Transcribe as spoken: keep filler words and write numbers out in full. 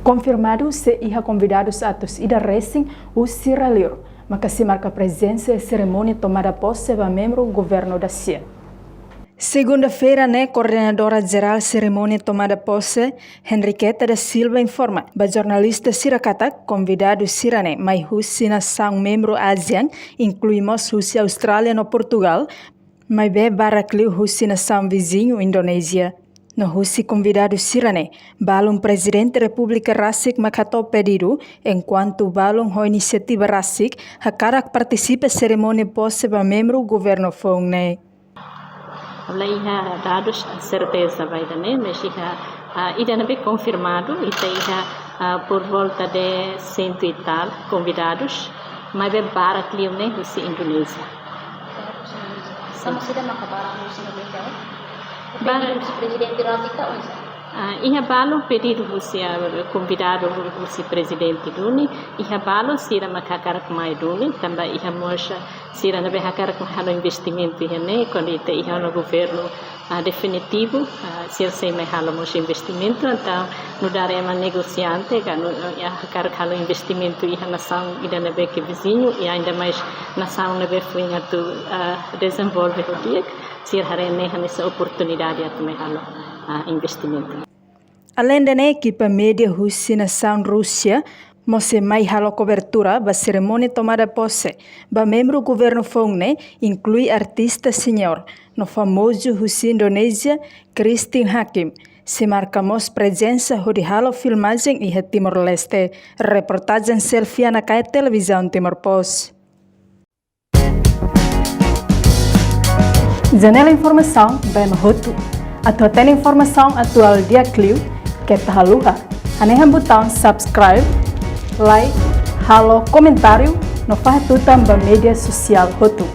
Konfirmadu sei iha konvidadus atus ida resin husi rai-liur maka sei marka prezensa iha serimónia tomada pose ba membru governu da-sia. Segunda-feira ne'e, Koordenadora Jerál Serimónia Tomada Pose, Henriqueta da Silva, informa ba jornalista sira katak konvidadu sira-ne'e mai husi nasaun membru ASEAN, inklui mós husi Austrália no Portugal, maibé barak liu husi nasaun viziñu Indonézia. No husi konvidadu sira-ne'e, balun Prezidente Repúblika rasik mak hato'o pedidu, enkuantu balun ho inisiativa rasik hakarak partisipa serimónia pose ba membru governu foun ne'e. La iha dadus serteza ba ida-ne'e, mas iha, ah, ida ne'ebé konfirmadu, ita iha, ah, por volta de cento e tal konvidadus, maibé barak liu ne'e husi Indonézia. Sama sida maka barak husi Indonézia, eh? Barak. Pedidu husi prezidente rasik ka oinsá? Ah, iha balun pedidu husi, ah, konvidadu husi prezidente duni, iha balun sira mak hakarak mai duni, tanba iha mós sira ne'ebé hakarak mai halo investimentu iha ne'e, kuandu ita iha ona governu, ah, definitivu, ah, sira sei mai halo mós investimentu, entaun nu'udar ema negosiante, ka nu, ah, hakarak halo investimentu iha nasaun ida ne'ebé ke viziñu, i ainda mais nasaun ne'ebé foin atu, ah, dezenvolve ho di'ak, sira haree ne'e hanesan oportunidade atu mai halo, ah, investimentu. Aleinde ne'e, ekipa média husi nasaun Rúsia mós sei mai halo kobertura ba serimónia tomada pose ba membru governu foun ne'e, inklui artista seniór no famozu husi Indonézia, Christine Hakim, sei marka mós prezensa hodi halo filmajen iha Timor-Leste. Reportajen Selviana Kae, Televizaun Timor Post. Janela informasaun ba ema hotu. Atu hatene informasaun atuál di'ak liu, keta haluha hanehan butaun subscribe, like, halo komentáriu no fahe tutan ba média sosiál hotu.